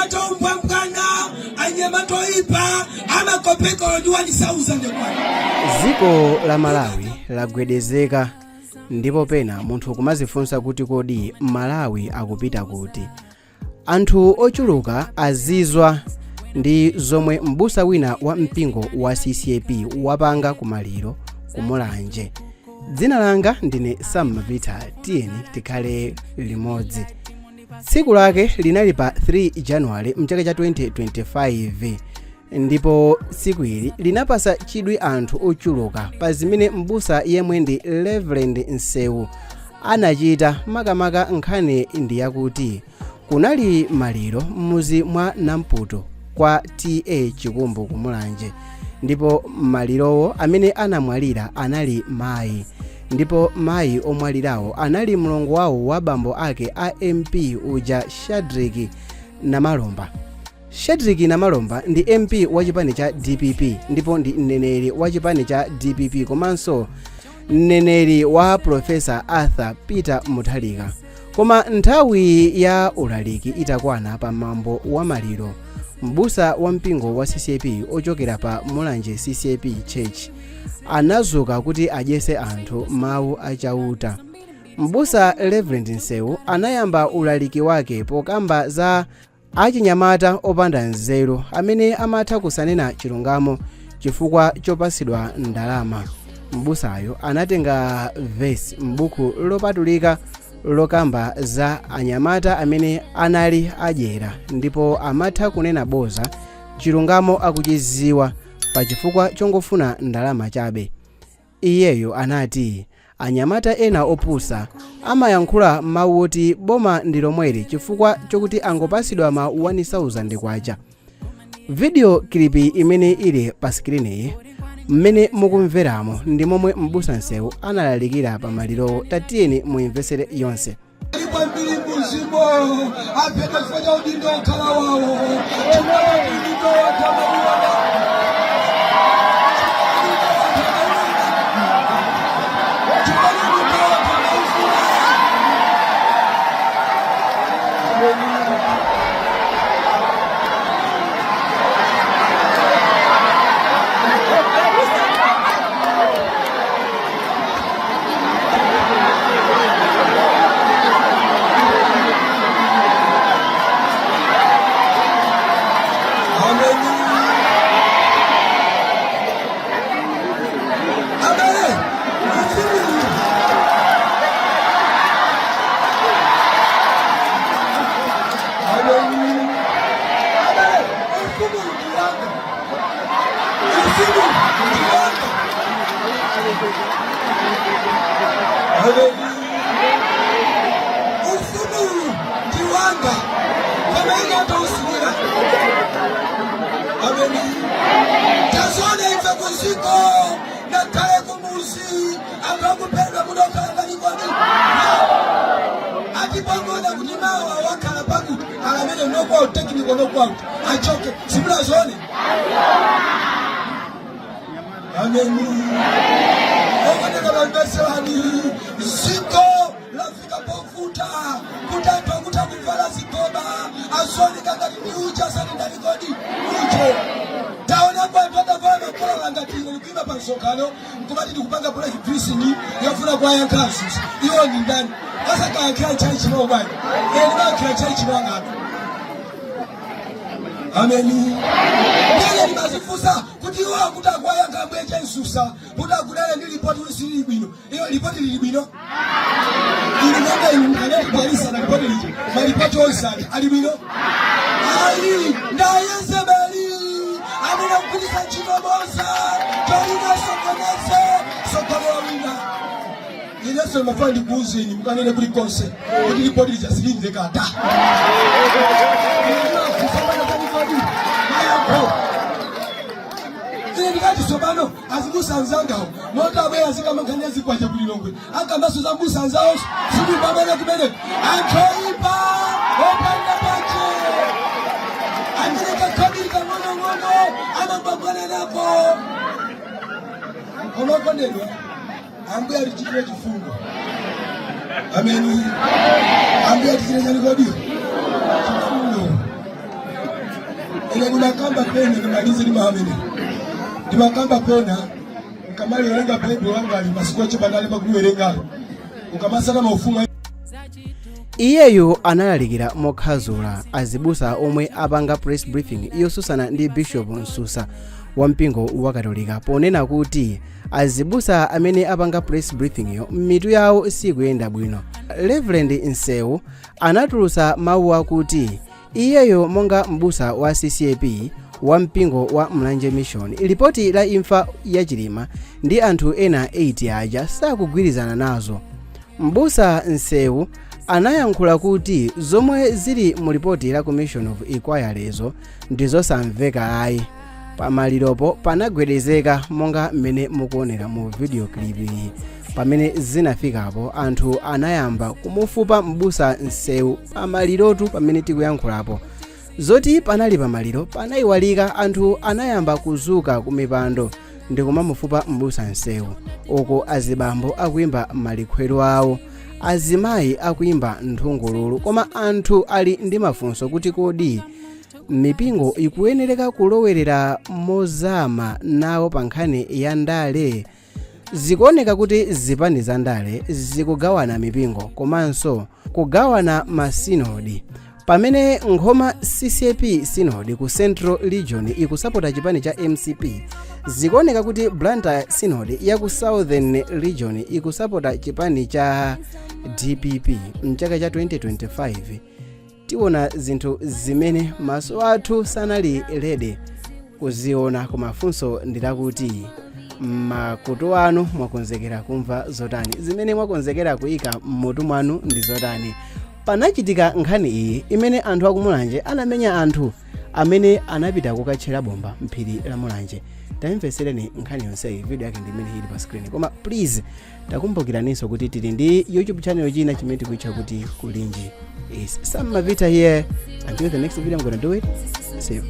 Anyamata ombwambwana, anyamata oipa amakopeka ndi 1000 kwacha. Dziko la Malawi lagwedezeka ndipo pena munthu kumazifunsa kuti kodi Malawi akupita kuti? Anthu ochuluka azizwa ndi zomwe m'busa wina wa mpingo wa CCAP wapanga kumaliro ku Mulanje. Dzina langa ndine Sam Mavita, tiyeni tikhale limodzi. Tsiku lake linali pa 3 January mchaka cha 2025 ndipo tsiku ili linapasa chidwi anthu ochuluka pa zimene m'busa yemwe ndi Reverend Nsewu anachita. Makamaka nkhani ndi yakuti kunali maliro m'muzi mwa Namputo kwa TA Chikumbu ku Mulanje, ndipo malirowo amene anamwalira anali mayi, ndipo mayi omwalirawo anali mlongo wawo wa bambo ake a MP uja Shadrick Namalomba. Shadrick Namalomba ndi MP wa chipani cha DPP ndipo ndi mneneri wa chipani cha DPP komanso mneneri wa Professor Arthur Peter Mutharika. Koma nthawi ya ulaliki itakwana pa mwambo wa maliro, m'busa wa mpingo wa CCAP ochokera pa Mulanje CCAP Church anazuka kuti adyese anthu mawu a Chauta. M'busa Reverend Nsewu anayamba ulaliki wake pokamba za achinyamata opanda nzeru amene amatha kusanena chilungamo chifukwa chopasidwa ndalama. M'busayo anatenga vesi m'buku lopatulika lokamba za anyamata amene anali adyera ndipo amatha kunena boza chilungamo akuchiziwa pa chifukwa chongofuna ndalama chabe. Iyeyo anati anyamata ena opusa amayankhula mawu oti boma ndi lomweli chifukwa chokuti angopasidwa ma 1000 kwacha. Video clip imene ili pa screen mmene mukumveramo ndi momwe m'busa Nsewu analalikira pa malirowo. Tatiyeni muimvesere yonse. Alipo ambiri muzimo aphedwa chifukwa cha udindo okhala wawo, chifukwa cha udindo watamaula. Abale, ufumu Abale, ufumu ndi wanga. Ufumu ndi wanga. Ufumu ndi wanga. Koma ine atausimira. Ameni. Tazona ife kuziko ngakhale kumuzi anthu akuphedwa munokhala kalikoni atipangona kuti mawa wakhala pakuti alamene knockout, technical knockout, achoke. Simunazone? Ameni. Okondeka bamveserani, ziko lafika povuta kuti anthu akutha kuvala zigoba azioneka ngati ndi uja asati ndani kodi uje. Taonapo anthu atavala makolala ngati ine ndikuima pa msonkhano nkumati ndikupanga press briefing yofuna kuwayankha asusa. Iwo ndi ndani? Asakayankhira chali chimao bwanji? Ine ndimayankhira chali chimangano. Ameni. Ndine ndimazifunsa kuti iwo akuti akuwayankha ambuye chensusa kuti akunena ndi ripoti kuti silili bwino. Iyo ripoti lili bwino? Ili monga inu anatibwalisa na ripoti liji. Maripoti onse ali ali bwino? Ali ndayezebeli amene akugwiritsa ntchito boza cholina sokoneze sokolera wina. Inenso ndimafuna ndikuwuzeni mukanene kulikonse kuti ripoti lija silimveka ta. Mayankho. Ine ndikati tsopano azibusa anzangawo moti abwera azikamankhani zikwanje ku Lilongwe akambaso za mbusa anzawo sikupamene kumene anthu oipa opanda pache amene kakhabiri kang'onong'ono amapambana nako. Koma okondedwa, Ambuye atichitire chifundo. Ameni. Ambuye atichitire chani kodi? Chifundo. Ine ndimakamba pena, ndimalize ndi maamene, ndimakamba pena nkamaliwerenga Baibulo langali masiku ochepa ndalemba kuliwerengalo, ukamasaka maufumu. Iyeyu analalikira mokhazula azibusa omwe apanga press briefing yosusana ndi Bishop Msusa wa mpingo wa Katolika, ponena kuti azibusa amene apanga press briefing yo mitu yawo sikuyenda bwino. Reverend Nsewu anatulutsa mawu akuti iyeyo monga mbusa wa CCAP wa mpingo wa Mlanje Mission, lipoti la imfa ya Chilima ndi anthu ena 8 aja sakugwirizana nazo. Mbusa Nsewu anayankhula kuti zomwe zili mu lipoti la Commission of Inquiryzo ndizosamveka ayi. Pamaliropo panagwedezeka monga mmene mukuonera mu video clip iyi. Pamene zinafikapo, anthu anayamba kumufupa mbusa Nsewu pamalirotu. Pamene tikuyankhulapo zoti panali pamaliro panayiwalika, anthu anayamba kuzuka ku mipando ndikumamufupa mbusa Nsewu, uku azibambo akuimba malikhwero awo, azimayi akuimba nthungululu. Koma anthu ali ndi mafunso kuti kodi mipingo ikuyenereka kulowerera mozama nawo pa nkhani ya ndale? Zikuoneka kuti zipani za ndale zikugawana mipingo komanso kugawana masinodi, pamene Nkhoma CCAP Synod ku Central Region ikusapota chipani cha MCP. Zikuoneka kuti Blantyre Synod ya ku Southern Region ikusapota chipani cha DPP. Mchaka cha 2025 tiona zinthu zimene maso athu sanali ready kuziona, koma funso ndilakuti makutu anu mwakonzekera kumva zotani? Zimene mwakonzekera kuyika mmutu mwanu ndi zotani? Panachitika nkhani iyi imene anthu akumulanje anamenya anthu amene anapita kukatchera bomba mphiri la Mulanje. Tamvesereni nkhani yonseyi, video yake ndi imene ili pa screen. Koma please takumbukiraninso kuti tili ndi YouTube channel china chimene tikuitcha kuti Kulinji. Is Sam Mavita here. Until the next video, I'm gonna do it. See you.